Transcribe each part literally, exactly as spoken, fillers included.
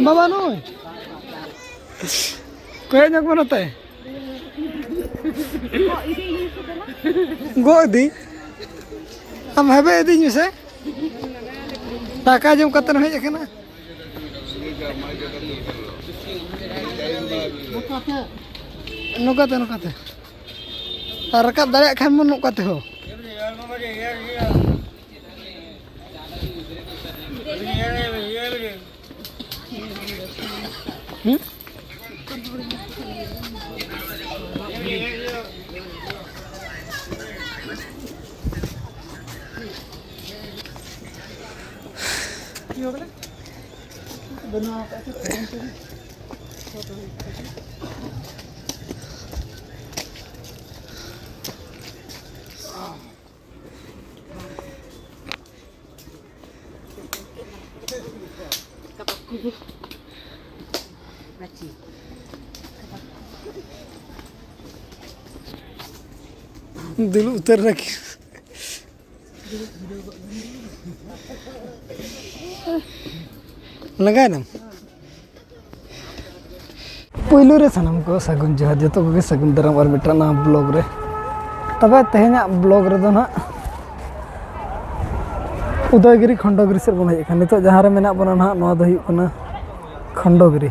ᱵᱟᱵᱟ ᱱᱩᱭ ᱠᱚᱭᱚᱜ ᱧᱚᱜ ᱢᱮ ᱱᱚᱛᱮ᱾ ᱜᱚᱜ ᱤᱫᱤ᱾ ᱟᱢ ᱦᱮᱵᱮ ᱤᱫᱤᱧ ᱢᱮᱥᱮ᱾ ᱫᱟᱠᱟ ᱡᱚᱢ ᱠᱟᱛᱮᱢ ᱦᱮᱡ ᱟᱠᱟᱱᱟ᱾ ᱱᱚᱝᱠᱟᱛᱮ, ᱱᱚᱝᱠᱟᱛᱮ᱾ ᱟᱨ ᱨᱟᱠᱟᱵ ᱫᱟᱲᱮᱭᱟᱜ ᱠᱷᱟᱱ ᱵᱚᱱ ᱱᱚᱝᱠᱟᱛᱮ ᱦᱚᱸ᱾ ᱦᱩᱸ? ᱫᱩᱲᱩᱵ ᱩᱛᱟᱹᱨ ᱱᱟᱠᱤᱱ᱾ ᱞᱟᱸᱜᱟᱭᱱᱟᱢ? ᱯᱩᱭᱞᱩ ᱨᱮ ᱥᱟᱱᱟᱢ ᱠᱚ ᱥᱟᱹᱜᱩᱱ ᱡᱚᱦᱟᱨ, ᱡᱚᱛᱚ ᱠᱚᱜᱮ ᱥᱟᱹᱜᱩᱱ ᱫᱟᱨᱟᱢ ᱟᱨ ᱢᱤᱫᱴᱟᱝ ᱱᱟᱣᱟ ᱵᱞᱚᱜ ᱨᱮ᱾ ᱛᱚᱵᱮ ᱛᱮᱦᱮᱧᱟᱜ ᱵᱞᱚᱜ ᱨᱮᱫᱚ ᱱᱟᱦᱟᱜ ᱩᱫᱚᱭᱜᱤᱨᱤ ᱠᱷᱚᱱᱰᱚᱜᱤᱨᱤ ᱥᱮᱫ ᱵᱚᱱ ᱦᱮᱡ ᱟᱠᱟᱱᱟ᱾ ᱱᱤᱛᱚᱜ ᱡᱟᱦᱟᱸ ᱨᱮ ᱢᱮᱱᱟᱜ ᱵᱚᱱᱟ ᱱᱟᱦᱟᱜ, ᱱᱚᱣᱟ ᱫᱚ ᱦᱩᱭᱩᱜ ᱠᱟᱱᱟ ᱠᱷᱚᱱᱰᱚᱜᱤᱨᱤ᱾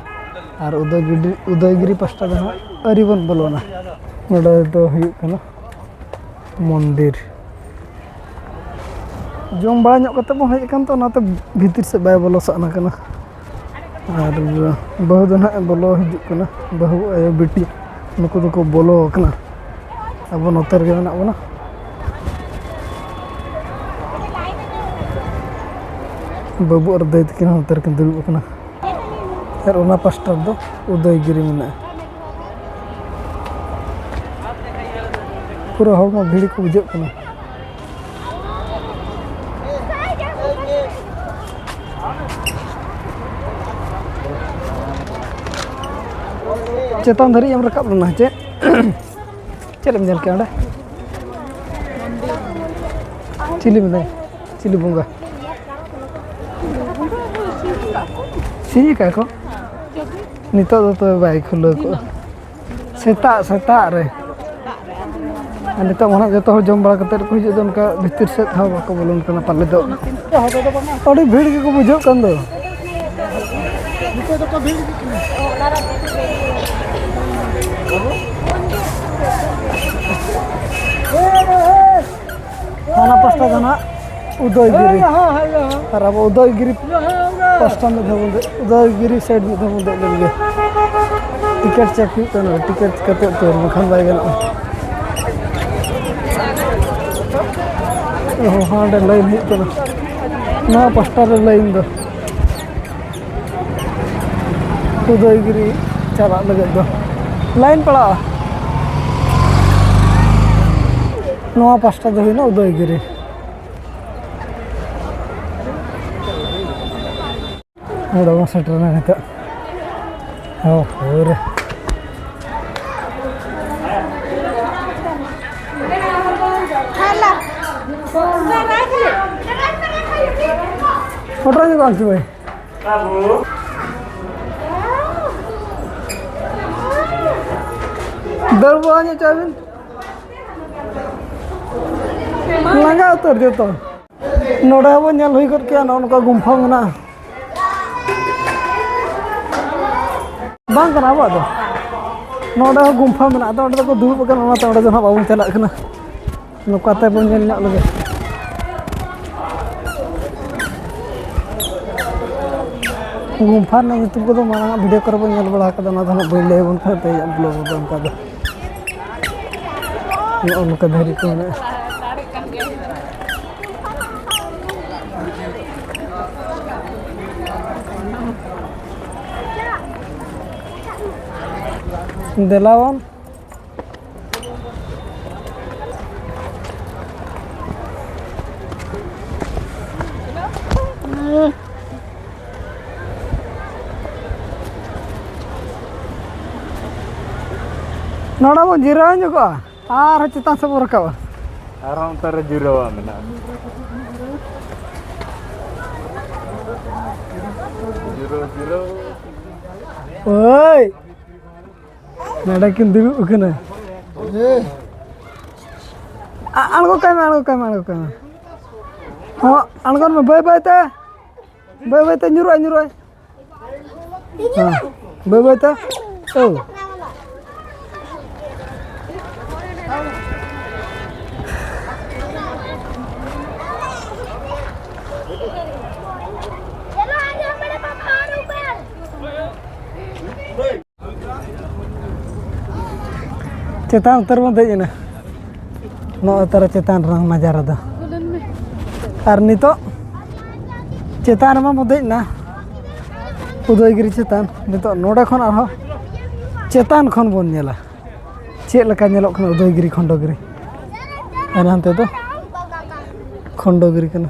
ᱟᱨ ᱩᱫᱚᱭᱜᱤᱨᱤ, ᱩᱫᱚᱭᱜᱤᱨᱤ ᱯᱟᱥᱴᱟ ᱫᱚ ᱱᱟᱦᱟᱜ ᱟᱹᱣᱨᱤ ᱵᱚᱱ ᱵᱚᱞᱚᱱᱟ᱾ ᱱᱚᱰᱮ ᱫᱚ ᱦᱩᱭᱩᱜ ᱠᱟᱱᱟ ᱢᱚᱱᱫᱤᱨ᱾ ᱡᱚᱢ ᱵᱟᱲᱟ ᱧᱚᱜ ᱠᱟᱛᱮ ᱵᱚᱱ ᱦᱮᱡ ᱟᱠᱟᱱ ᱛᱚ, ᱚᱱᱟᱛᱮ ᱵᱷᱤᱛᱤᱨ ᱥᱮᱫ ᱵᱟᱭ ᱵᱚᱞᱚ ᱥᱟᱱᱟ ᱠᱟᱱᱟ᱾ ᱟᱨ ᱵᱟᱹᱦᱩ ᱫᱚ ᱱᱟᱦᱟᱜ ᱵᱚᱞᱚ ᱦᱤᱡᱩᱜ ᱠᱟᱱᱟ, ᱵᱟᱹᱦᱩ ᱟᱭᱳ ᱵᱤᱴᱤ ᱱᱩᱠᱩ ᱫᱚᱠᱚ ᱵᱚᱞᱚ ᱟᱠᱟᱱᱟ᱾ ᱟᱵᱚ ᱱᱚᱛᱮ ᱨᱮᱜᱮ ᱢᱮᱱᱟᱜ ᱵᱚᱱᱟ᱾ ᱵᱟᱹᱵᱩ ᱟᱨ ᱫᱟᱹᱭ ᱛᱟᱹᱠᱤᱱ ᱦᱚᱸ ᱱᱚᱛᱮ ᱨᱮᱠᱤᱱ ᱫᱩᱲᱩᱵ ᱟᱠᱟᱱᱟ᱾ ᱟᱨ ᱚᱱᱟ ᱯᱟᱥᱴᱟ ᱨᱮᱫᱚ ᱩᱫᱚᱭᱜᱤᱨᱤ ᱢᱮᱱᱟᱜᱼᱟ᱾ ᱯᱩᱨᱟᱹ ᱦᱚᱲᱢᱚ ᱵᱷᱤᱲ ᱠᱚ ᱵᱩᱡᱷᱟᱹᱜ ᱠᱟᱱᱟ᱾ ᱪᱮᱛᱟᱱ ᱫᱷᱟᱹᱨᱤᱡ ᱮᱢ ᱨᱟᱠᱟᱵ ᱞᱮᱱᱟ ᱪᱮᱫ? ᱪᱮᱫ ᱮᱢ ᱧᱮᱞ ᱠᱮᱜᱼᱟ ᱚᱸᱰᱮ? ᱪᱤᱞᱤ ᱢᱮᱱᱟᱭᱟ? ᱪᱤᱞᱤ ᱵᱚᱸᱜᱟ? ᱥᱤᱧ ᱠᱟᱜ ᱠᱚ? ᱱᱤᱛᱚᱜ ᱫᱚ ᱛᱚᱵᱮ ᱵᱟᱭ ᱠᱷᱩᱞᱟᱹᱣ ᱠᱚᱜᱼᱟ᱾ ᱥᱮᱛᱟᱜ, ᱥᱮᱛᱟᱜ ᱨᱮ᱾ ᱟᱨ ᱱᱤᱛᱚᱜ ᱢᱟ ᱱᱟᱦᱟᱜ ᱡᱚᱛᱚ ᱦᱚᱲ ᱡᱚᱢ ᱵᱟᱲᱟ ᱠᱟᱛᱮᱫ ᱠᱚ ᱦᱤᱡᱩᱜ ᱫᱚ, ᱚᱱᱠᱟ ᱵᱷᱤᱛᱤᱨ ᱥᱮᱫ ᱦᱚᱸ ᱵᱟᱠᱚ ᱵᱚᱞᱚᱱ ᱠᱟᱱᱟ ᱯᱟᱞᱮ ᱫᱚ᱾ ᱟᱹᱰᱤ ᱵᱷᱤᱲ ᱜᱮᱠᱚ ᱵᱩᱡᱷᱟᱹᱜ ᱠᱟᱱ ᱫᱚ᱾ ᱦᱟᱱᱟ ᱯᱟᱥᱴᱟ ᱫᱚ ᱱᱟᱦᱟᱜ ᱩᱫᱚᱭᱜᱤᱨᱤ᱾ ᱟᱨ ᱟᱵᱚ ᱩᱫᱚᱭᱜᱤᱨᱤ ᱯᱟᱥᱴᱟ ᱢᱤᱫ ᱫᱷᱟᱣ ᱵᱚᱱ ᱫᱮᱡ, ᱩᱫᱚᱭᱜᱤᱨᱤ ᱥᱟᱭᱤᱰ ᱢᱤᱫ ᱫᱷᱟᱣ ᱵᱚᱱ ᱫᱮᱡ ᱞᱮᱱ ᱜᱮ᱾ ᱴᱤᱠᱤᱴ ᱪᱮᱠ ᱦᱩᱭᱩᱜ ᱠᱟᱱᱟ, ᱴᱤᱠᱤᱴ ᱠᱟᱛᱮ ᱛᱚ ᱵᱟᱠᱷᱟᱱ ᱵᱟᱭ ᱜᱟᱱᱚᱜᱼᱟ᱾ ᱚ, ᱦᱟᱸᱰᱮ ᱞᱟᱭᱤᱱ ᱦᱩᱭᱩᱜ ᱠᱟᱱᱟ, ᱱᱚᱣᱟ ᱯᱟᱥᱴᱟ ᱨᱮ ᱞᱟᱭᱤᱱ ᱫᱚ᱾ ᱩᱫᱚᱭᱜᱤᱨᱤ ᱪᱟᱞᱟᱜ ᱞᱟᱹᱜᱤᱫ ᱫᱚ ᱞᱟᱭᱤᱱ ᱯᱟᱲᱟᱜᱼᱟ᱾ ᱱᱚᱣᱟ ᱯᱟᱥᱴᱟ ᱫᱚ ᱦᱩᱭᱱᱟ ᱩᱫᱚᱭᱜᱤᱨᱤ᱾ ᱱᱚᱰᱮ ᱵᱚᱱ ᱥᱮᱴᱮᱨᱮᱱᱟ ᱱᱤᱛᱚᱜ᱾ ᱦᱳ, ᱦᱳᱭ ᱨᱮ᱾ ᱯᱷᱳᱴᱳ ᱧᱚᱜ ᱟᱢ ᱥᱮ ᱵᱷᱟᱭ? ᱫᱟᱹᱲ ᱵᱟᱲᱟ ᱧᱚᱜ ᱪᱟᱜ ᱵᱤᱱ᱾ ᱞᱟᱸᱜᱟ ᱩᱛᱟᱹᱨ ᱡᱚᱛᱚ᱾ ᱱᱚᱰᱮ ᱦᱚᱸᱵᱚᱱ ᱧᱮᱞ ᱦᱩᱭ ᱜᱚᱫ ᱠᱮᱜᱼᱟ, ᱱᱚᱜᱼᱚ ᱱᱚᱝᱠᱟ ᱜᱩᱢᱯᱷᱟ ᱢᱮᱱᱟᱜᱼᱟ᱾ ᱵᱟᱝ ᱠᱟᱱᱟ ᱟᱵᱚᱣᱟᱜ ᱫᱚ᱾ ᱱᱚᱰᱮ ᱦᱚᱸ ᱜᱩᱢᱯᱷᱟ ᱢᱮᱱᱟᱜᱼᱟ, ᱟᱫᱚ ᱚᱸᱰᱮ ᱫᱚᱠᱚ ᱫᱩᱲᱩᱵ ᱟᱠᱟᱱᱟ, ᱚᱱᱟᱛᱮ ᱚᱸᱰᱮ ᱫᱚ ᱱᱟᱦᱟᱜ ᱵᱟᱵᱚᱱ ᱪᱟᱞᱟᱜ ᱠᱟᱱᱟ᱾ ᱱᱚᱝᱠᱟ ᱛᱮᱵᱚᱱ ᱧᱮᱞ ᱧᱚᱜ ᱞᱮᱜᱮ᱾ ᱜᱩᱢᱯᱷᱟ ᱨᱮᱱᱟᱜ ᱧᱩᱛᱩᱢ ᱠᱚᱫᱚ ᱢᱟᱲᱟᱝ ᱟᱜ ᱵᱷᱤᱰᱤᱭᱳ ᱠᱚᱨᱮ ᱵᱚᱱ ᱧᱮᱞ ᱵᱟᱲᱟ ᱟᱠᱟᱫᱟ, ᱚᱱᱟ ᱫᱚ ᱱᱟᱦᱟᱜ ᱵᱟᱹᱧ ᱞᱟᱹᱭ ᱟᱵᱚᱱ ᱠᱟᱱᱟ ᱛᱮᱦᱮᱧᱟᱜ ᱵᱞᱚᱜ ᱨᱮᱫᱚ ᱚᱱᱠᱟ ᱫᱚ᱾ ᱱᱚᱜᱼᱚ ᱱᱚᱝᱠᱟ ᱫᱷᱤᱨᱤ ᱠᱚ ᱢᱮᱱᱟᱜᱼᱟ᱾ ᱫᱮᱞᱟᱣᱟᱱ᱾ ᱱᱚᱰᱮ ᱵᱚᱱ ᱡᱤᱨᱟᱹᱣ ᱧᱚᱜᱚᱜᱼᱟ, ᱟᱨᱦᱚᱸ ᱪᱮᱛᱟᱱ ᱥᱮᱫ ᱵᱚᱱ ᱨᱟᱠᱟᱵᱼᱟ᱾ ᱟᱨᱦᱚᱸ ᱚᱱᱛᱮ ᱨᱮ ᱡᱤᱨᱟᱹᱣᱟᱜ ᱢᱮᱱᱟᱜᱼᱟ᱾ ᱳᱭ, ᱱᱚᱰᱮ ᱠᱤᱱ ᱫᱩᱲᱩᱵ ᱟᱠᱟᱱᱟ᱾ ᱟ-, ᱟᱬᱜᱚ ᱠᱟᱭ ᱢᱮ, ᱟᱬᱜᱚ ᱠᱟᱭ ᱢᱮ, ᱟᱬᱜᱚ ᱠᱟᱭ ᱢᱮ᱾ ᱦᱚᱸ, ᱟᱬᱜᱚᱱ ᱢᱮ, ᱵᱟᱹᱭ ᱵᱟᱹᱭ ᱛᱮ, ᱵᱟᱹᱭ ᱵᱟᱹᱭ ᱛᱮ, ᱧᱩᱨᱩᱜᱼᱟ, ᱧᱩᱨᱩᱜᱼᱟ᱾ ᱦᱮᱸ, ᱵᱟᱹᱭ ᱵᱟᱹᱭ ᱛᱮ᱾ ᱳ᱾ ᱪᱮᱛᱟᱱ ᱩᱛᱟᱹᱨ ᱵᱚᱱ ᱫᱮᱡ ᱮᱱᱟ᱾ ᱱᱚᱜᱼᱚᱭ ᱛᱟᱨᱟ ᱪᱮᱛᱟᱱ ᱨᱮᱱᱟᱜ ᱱᱟᱡᱟᱨᱟ ᱫᱚ᱾ ᱟᱨ ᱱᱤᱛᱚᱜ ᱪᱮᱛᱟᱱ ᱨᱮᱢᱟ ᱵᱚᱱ ᱫᱮᱡ ᱮᱱᱟ, ᱩᱫᱚᱭᱜᱤᱨᱤ ᱪᱮᱛᱟᱱ᱾ ᱱᱤᱛᱚᱜ ᱱᱚᱰᱮ ᱠᱷᱚᱱ ᱟᱨᱦᱚᱸ ᱪᱮᱛᱟᱱ ᱠᱷᱚᱱ ᱵᱚᱱ ᱧᱮᱞᱟ ᱪᱮᱫ ᱞᱮᱠᱟ ᱧᱮᱞᱚᱜ ᱠᱟᱱᱟ ᱩᱫᱚᱭᱜᱤᱨᱤ, ᱠᱷᱚᱱᱰᱚᱜᱤᱨᱤ᱾ ᱟᱨ ᱦᱟᱱᱛᱮ ᱫᱚ ᱠᱷᱚᱱᱰᱚᱜᱤᱨᱤ ᱠᱟᱱᱟ᱾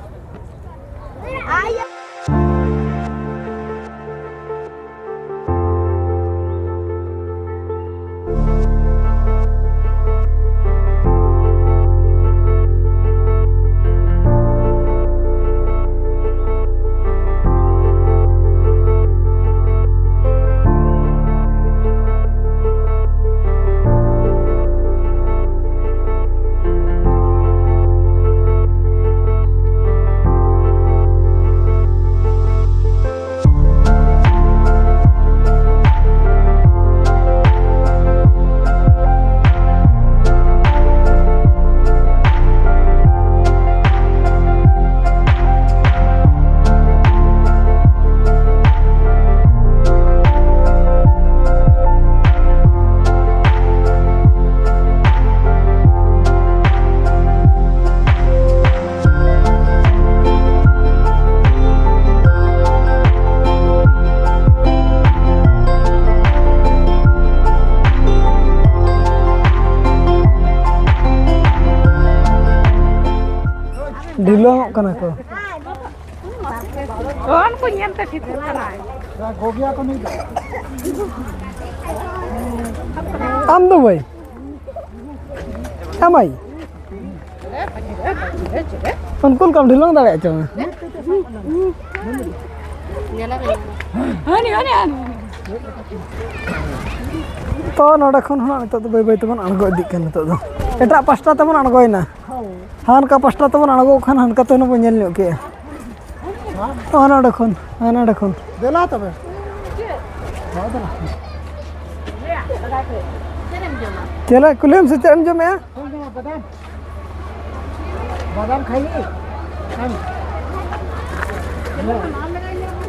ᱰᱷᱤᱞᱟᱹᱝᱚᱜ ᱠᱟᱱᱟ ᱠᱚ᱾ ᱯᱷᱳᱱ ᱠᱚ ᱧᱮᱞ ᱛᱮ ᱴᱷᱤᱠᱚᱜ ᱠᱟᱱᱟ᱾ ᱟᱢ ᱫᱚ ᱵᱷᱟᱹᱭ? ᱟᱢᱟᱭ? ᱩᱱᱠᱩ ᱞᱮᱠᱟᱢ ᱰᱷᱤᱞᱟᱹᱝ ᱫᱟᱲᱮᱭᱟᱜ ᱪᱚᱝ? ᱧᱮᱞᱮ ᱢᱮ, ᱧᱮᱞᱮ ᱢᱮ᱾ ᱛᱚ ᱱᱚᱰᱮ ᱠᱷᱚᱱ ᱦᱚᱸ ᱱᱤᱛᱚᱜ ᱫᱚ ᱵᱟᱹᱭ ᱵᱟᱹᱭ ᱛᱮᱵᱚᱱ ᱟᱬᱜᱚ ᱤᱫᱤᱜ ᱠᱟᱱᱟ᱾ ᱱᱤᱛᱚᱜ ᱫᱚ ᱮᱴᱟᱜ ᱯᱟᱥᱴᱟ ᱛᱮᱵᱚᱱ ᱟᱬᱜᱚᱭᱮᱱᱟ᱾ ᱦᱟᱱᱠᱟ ᱯᱟᱥᱴᱟ ᱛᱮᱵᱚᱱ ᱟᱬᱜᱚ ᱠᱷᱟᱱ ᱦᱟᱱᱠᱟ ᱛᱮ ᱦᱚᱸ ᱵᱚᱱ ᱧᱮᱞ ᱧᱚᱜ ᱠᱮᱜᱼᱟ᱾ ᱦᱟᱱᱟ ᱱᱚᱰᱮ ᱠᱷᱚᱱ, ᱦᱟᱱᱟ ᱱᱚᱰᱮ ᱠᱷᱚᱱ᱾ ᱫᱮᱞᱟ ᱛᱚᱵᱮ᱾ ᱪᱮᱫ ᱮᱢ ᱡᱚᱢᱟ? ᱪᱮᱫ ᱮ ᱠᱩᱞᱤᱭᱮᱢ ᱥᱮ ᱪᱮᱫ ᱮᱢ ᱡᱚᱢᱮᱜᱼᱟ? ᱵᱟᱫᱟᱢ᱾ ᱵᱟᱫᱟᱢ ᱠᱷᱟᱭᱤ? ᱦᱮᱸ᱾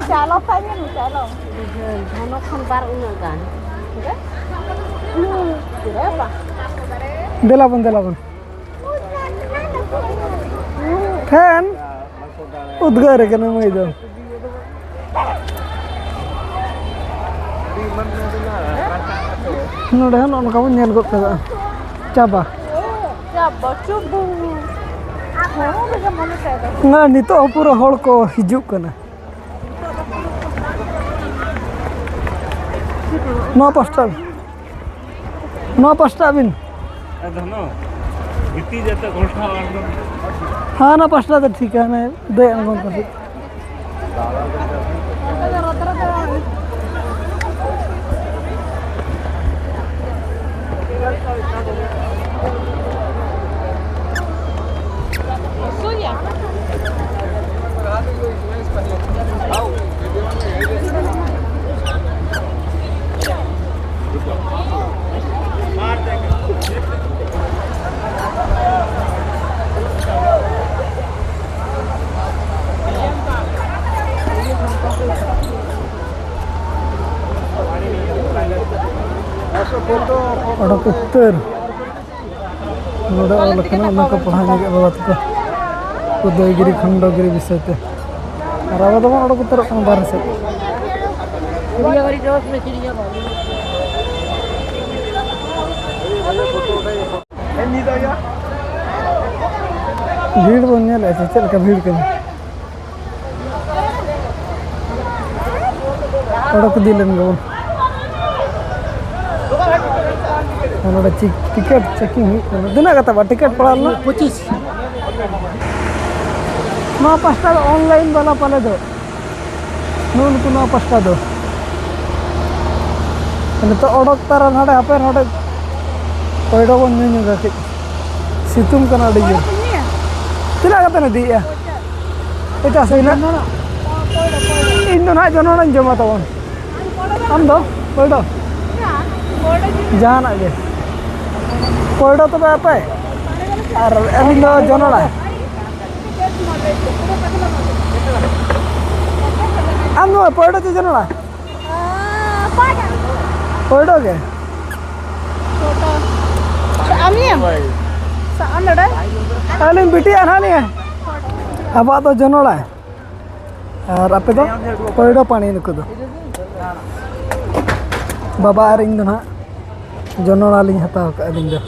ᱪᱟᱞᱚ ᱠᱷᱟᱭᱤ, ᱪᱟᱞᱚ᱾ ᱜᱷᱚᱱᱚ ᱠᱷᱚᱱ ᱵᱟᱨ ᱩᱱᱟᱹᱜ ᱜᱟᱱ᱾ ᱫᱮᱞᱟ ᱵᱚᱱ, ᱫᱮᱞᱟ ᱵᱚᱱ᱾ ᱯᱷᱮᱱ ᱩᱫᱽᱜᱟᱹᱨ ᱠᱟᱱᱟ ᱢᱟᱹᱭ ᱫᱚ᱾ ᱱᱚᱰᱮ ᱦᱚᱸ ᱱᱚᱜᱼᱚ ᱱᱚᱝᱠᱟ ᱵᱚᱱ ᱧᱮᱞ ᱜᱚᱫ ᱠᱟᱫᱟ᱾ ᱪᱟᱵᱟ᱾ ᱪᱟᱵᱟ ᱪᱩᱵᱩ᱾ ᱦᱚᱸ, ᱚᱸᱰᱮ ᱜᱮ ᱢᱚᱱᱮ ᱠᱟᱭ ᱫᱚ᱾ ᱱᱚᱜᱼᱚᱭ ᱱᱤᱛᱚᱜ ᱦᱚᱸ ᱯᱩᱨᱟᱹ ᱦᱚᱲ ᱠᱚ ᱦᱤᱡᱩᱜ ᱠᱟᱱᱟ᱾ ᱱᱚᱣᱟ ᱯᱟᱥᱴᱟ, ᱱᱚᱣᱟ ᱯᱟᱥᱴᱟ ᱟᱹᱵᱤᱱ᱾ ᱟᱫᱚ ᱱᱚ, ᱵᱤᱴᱤ ᱡᱟᱛᱮ ᱜᱚᱞᱴᱷᱟ ᱟᱬᱜᱚᱱ᱾ ᱦᱟᱱᱟ ᱯᱟᱥᱴᱟ ᱫᱚ ᱴᱷᱤᱠ ᱦᱟᱱᱮ ᱫᱮᱡ ᱟᱬᱜᱚᱱ ᱯᱟᱥᱮ᱾ ᱚᱰᱚᱠ ᱩᱛᱟᱹᱨ᱾ ᱱᱚᱰᱮ ᱚᱞ ᱟᱠᱟᱱᱟ, ᱚᱱᱟ ᱠᱚ ᱯᱟᱲᱦᱟᱣ ᱧᱚᱜᱮᱫ ᱵᱟᱵᱟ ᱛᱟᱠᱚ᱾ ᱩᱫᱚᱭᱜᱤᱨᱤ ᱠᱷᱚᱱᱰᱚᱜᱤᱨᱤ ᱵᱤᱥᱚᱭ ᱛᱮ᱾ ᱟᱨ ᱟᱵᱚ ᱫᱚᱵᱚᱱ ᱚᱰᱚᱠ ᱩᱛᱟᱹᱨᱚᱜ ᱠᱟᱱᱟ ᱵᱟᱦᱨᱮ ᱥᱮᱫ᱾ ᱵᱷᱤᱲ ᱵᱚᱱ ᱧᱮᱞᱮᱫᱼᱟ ᱥᱮ ᱪᱮᱫ ᱞᱮᱠᱟ ᱵᱷᱤᱲ ᱠᱟᱱᱟ? ᱚᱰᱚᱠ ᱤᱫᱤ ᱞᱮᱱ ᱜᱮᱵᱚᱱ᱾ ᱟᱨ ᱱᱚᱰᱮ ᱪᱤᱠ-, ᱴᱤᱠᱤᱴ ᱪᱮᱠᱤᱝ ᱦᱩᱭᱩᱜ ᱠᱟᱱᱟ᱾ ᱛᱤᱱᱟᱹᱜ ᱠᱟᱛᱮ ᱵᱟ ᱴᱤᱠᱤᱴ ᱯᱟᱲᱟᱣ ᱞᱮᱱᱟ? ᱯᱚᱸᱪᱤᱥ᱾ ᱱᱚᱣᱟ ᱯᱟᱥᱴᱟ ᱫᱚ ᱚᱱᱞᱟᱭᱤᱱ ᱵᱟᱞᱟ ᱯᱟᱞᱮ ᱫᱚ᱾ ᱱᱩᱜᱼᱩ ᱱᱩᱠᱩ ᱱᱚᱣᱟ ᱯᱟᱥᱴᱟ ᱫᱚ᱾ ᱱᱤᱛᱚᱜ ᱚᱰᱚᱠ ᱛᱟᱨᱟ ᱱᱚᱰᱮ, ᱦᱟᱯᱮ ᱱᱚᱰᱮ ᱯᱚᱭᱰᱚ ᱵᱚᱱ ᱧᱩ ᱧᱚᱜᱟ ᱠᱟᱹᱡ᱾ ᱥᱤᱛᱩᱝ ᱠᱟᱱᱟ ᱟᱹᱰᱤ ᱡᱳᱨ᱾ ᱛᱤᱱᱟᱹᱜ ᱠᱟᱛᱮᱢ ᱤᱫᱤᱭᱮᱫᱼᱟ? ᱯᱚᱪᱟᱥ ᱤᱱᱟᱹᱜ? ᱤᱧ ᱫᱚ ᱱᱟᱦᱟᱜ ᱡᱚᱱᱚᱲᱟᱧ ᱡᱚᱢᱟ ᱛᱟᱵᱚᱱ᱾ ᱟᱢ ᱫᱚ? ᱯᱚᱭᱰᱚ? ᱡᱟᱦᱟᱱᱟᱜ ᱜᱮ᱾ ᱯᱚᱭᱰᱚ ᱛᱚᱵᱮ ᱟᱯᱮ? ᱟᱨ ᱟᱹᱞᱤᱧ ᱫᱚ ᱡᱚᱱᱚᱲᱟ᱾ ᱟᱢ ᱫᱚ ᱯᱚᱭᱰᱚ ᱪᱮ ᱡᱚᱱᱚᱲᱟ? ᱯᱚᱭᱰᱚ ᱜᱮ᱾ ᱟᱢ ᱱᱚᱰᱮ? ᱟᱹᱞᱤᱧ ᱵᱤᱴᱤ ᱟᱨ ᱦᱟᱸᱜ ᱞᱤᱧ᱾ ᱟᱵᱚᱣᱟᱜ ᱫᱚ ᱡᱚᱱᱚᱲᱟ᱾ ᱟᱨ ᱟᱯᱮ ᱫᱚ? ᱯᱚᱭᱰᱚ ᱯᱟᱹᱱᱤ ᱱᱩᱠᱩ ᱫᱚ᱾ ᱵᱟᱵᱟ ᱟᱨ ᱤᱧ ᱫᱚ ᱱᱟᱦᱟᱜ ᱡᱚᱱᱚᱲᱟ ᱞᱤᱧ ᱦᱟᱛᱟᱣ ᱠᱟᱜᱼᱟ ᱟᱹᱞᱤᱧ ᱫᱚ᱾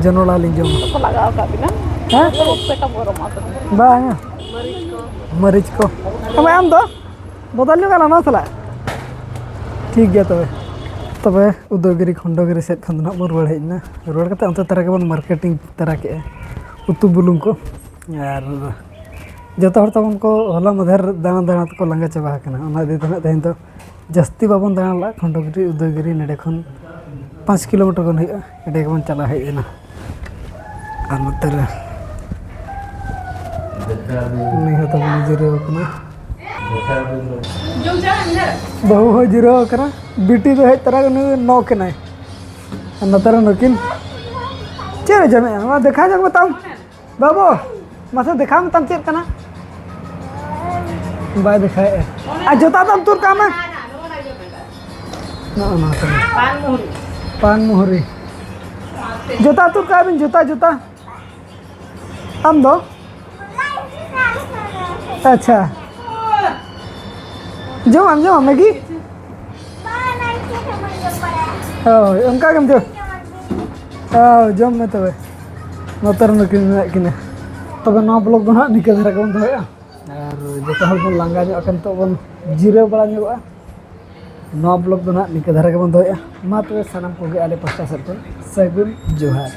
ᱡᱚᱱᱚᱲᱟ ᱞᱤᱧ ᱡᱚᱢᱟ᱾ ᱠᱚ ᱞᱟᱜᱟᱣ ᱟᱠᱟᱫ ᱵᱤᱱᱟ? ᱦᱮᱸ? ᱯᱮᱴᱮ ᱜᱚᱨᱚᱢ ᱟᱠᱟᱫ ᱵᱤᱱᱟ? ᱵᱟᱝᱟ᱾ ᱢᱟᱹᱨᱤᱪ ᱠᱚ᱾ ᱟᱢ ᱫᱚ? ᱵᱚᱫᱚᱞ ᱧᱚᱜ ᱟᱞᱟᱝ ᱱᱚᱣᱟ ᱥᱟᱞᱟᱜ᱾ ᱴᱷᱤᱠ ᱜᱮᱭᱟ ᱛᱚᱵᱮ᱾ ᱛᱚᱵᱮ ᱩᱫᱚᱭᱜᱤᱨᱤ ᱠᱷᱚᱱᱰᱚᱜᱤᱨᱤ ᱥᱮᱫ ᱠᱷᱚᱱ ᱫᱚ ᱱᱟᱦᱟᱜ ᱵᱚᱱ ᱨᱩᱣᱟᱹᱲ ᱦᱮᱡ ᱮᱱᱟ᱾ ᱨᱩᱣᱟᱹᱲ ᱠᱟᱛᱮ ᱚᱱᱛᱮ ᱛᱟᱨᱟ ᱜᱮᱵᱚᱱ ᱢᱟᱨᱠᱮᱴᱤᱝ ᱛᱟᱨᱟ ᱠᱮᱜᱼᱟ ᱩᱛᱩ ᱵᱩᱞᱩᱝ ᱠᱚ᱾ ᱟᱨ ᱡᱚᱛᱚ ᱦᱚᱲ ᱛᱟᱵᱚᱱ ᱠᱚ ᱦᱚᱞᱟ ᱢᱟᱫᱷᱮᱨ ᱫᱟᱬᱟ ᱫᱟᱬᱟ ᱛᱮᱠᱚ ᱞᱟᱸᱜᱟ ᱪᱟᱵᱟ ᱟᱠᱟᱱᱟ᱾ ᱚᱱᱟ ᱤᱫᱤ ᱛᱮ ᱱᱟᱦᱟᱜ ᱛᱮᱦᱮᱧ ᱫᱚ ᱡᱟᱹᱥᱛᱤ ᱵᱟᱵᱚᱱ ᱫᱟᱬᱟ ᱞᱮᱫᱼᱟ᱾ ᱠᱷᱚᱱᱰᱚᱜᱤᱨᱤ, ᱩᱫᱚᱭᱜᱤᱨᱤ ᱱᱚᱰᱮ ᱠᱷᱚᱱ ᱯᱟᱸᱪ ᱠᱤᱞᱳᱢᱤᱴᱟᱨ ᱜᱟᱱ ᱦᱩᱭᱩᱜᱼᱟ᱾ ᱚᱸᱰᱮ ᱜᱮᱵᱚᱱ ᱪᱟᱞᱟᱣ ᱦᱮᱡ ᱮᱱᱟ᱾ ᱟᱨ ᱱᱚᱛᱮ ᱨᱮ ᱩᱱᱤ ᱦᱚᱸ ᱛᱟᱵᱚᱱ ᱡᱤᱨᱟᱹᱣ ᱟᱠᱟᱱᱟ᱾ ᱵᱟᱹᱦᱩ ᱦᱚᱸ ᱡᱤᱨᱟᱹᱣ ᱟᱠᱟᱱᱟ᱾ ᱵᱤᱴᱤ ᱫᱚ ᱦᱮᱡ ᱛᱚᱨᱟ ᱜᱮ ᱱᱩᱭ ᱱᱚ ᱠᱮᱱᱟᱭ᱾ ᱟᱨ ᱱᱚᱛᱮ ᱨᱮ ᱱᱩᱠᱤᱱ ᱪᱮᱫ ᱮ ᱡᱚᱢᱮᱜᱼᱟ? ᱱᱚᱣᱟ ᱫᱮᱠᱷᱟᱣ ᱧᱚᱜ ᱢᱮ ᱛᱟᱢ᱾ ᱵᱟᱹᱵᱩ, ᱢᱟᱥᱮ ᱫᱮᱠᱷᱟᱣ ᱢᱮ ᱛᱟᱢ ᱪᱮᱫ ᱠᱟᱱᱟ? ᱵᱟᱭ ᱫᱮᱠᱷᱟᱣᱮᱫᱼᱟ᱾ ᱟᱨ ᱡᱩᱛᱟ ᱫᱚᱢ ᱛᱩᱫ ᱠᱟᱜ ᱢᱮ᱾ ᱱᱚᱜᱼᱚ ᱱᱚᱣᱟ ᱠᱟᱱᱟ᱾ ᱯᱟᱱ ᱢᱩᱦᱩᱨᱤ᱾ ᱯᱟᱱ ᱢᱩᱦᱩᱨᱤ᱾ ᱡᱩᱛᱟ ᱛᱩᱫ ᱠᱟᱜ ᱵᱤᱱ, ᱡᱩᱛᱟ, ᱡᱩᱛᱟ᱾ ᱟᱢ ᱫᱚ? ᱟᱪᱪᱷᱟ᱾ ᱡᱚᱢᱟᱢ, ᱡᱚᱢᱟᱢ ᱢᱮᱜᱤ? ᱦᱳᱭ, ᱚᱱᱠᱟ ᱜᱮᱢ ᱡᱚᱢ᱾ ᱦᱳᱭ, ᱡᱚᱢ ᱢᱮ ᱛᱚᱵᱮ᱾ ᱱᱚᱛᱮ ᱨᱮ ᱱᱩᱠᱤᱱ ᱢᱮᱱᱟᱜ ᱠᱤᱱᱟ᱾ ᱛᱚᱵᱮ ᱱᱚᱣᱟ ᱵᱞᱚᱜ ᱫᱚ ᱱᱟᱦᱟᱜ ᱱᱤᱝᱠᱟᱹ ᱫᱷᱟᱨᱟ ᱜᱮᱵᱚᱱ ᱫᱚᱦᱚᱭᱟ᱾ ᱟᱨ ᱡᱚᱛᱚ ᱦᱚᱲ ᱵᱚᱱ ᱞᱟᱸᱜᱟ ᱧᱚᱜ ᱟᱠᱟᱱ, ᱱᱤᱛᱚᱜ ᱵᱚᱱ ᱡᱤᱨᱟᱹᱣ ᱵᱟᱲᱟ ᱧᱚᱜᱚᱜᱼᱟ᱾ ᱱᱚᱣᱟ ᱵᱞᱚᱜ ᱫᱚ ᱱᱟᱦᱟᱜ ᱱᱤᱝᱠᱟᱹ ᱫᱷᱟᱨᱟ ᱜᱮᱵᱚᱱ ᱫᱚᱦᱚᱭᱟ᱾ ᱢᱟ ᱛᱚᱵᱮ ᱥᱟᱱᱟᱢ ᱠᱚᱜᱮ ᱟᱞᱮ ᱯᱟᱥᱴᱟ ᱥᱮᱫ ᱠᱷᱚᱱ ᱥᱟᱹᱜᱩᱱ ᱡᱚᱦᱟᱨ᱾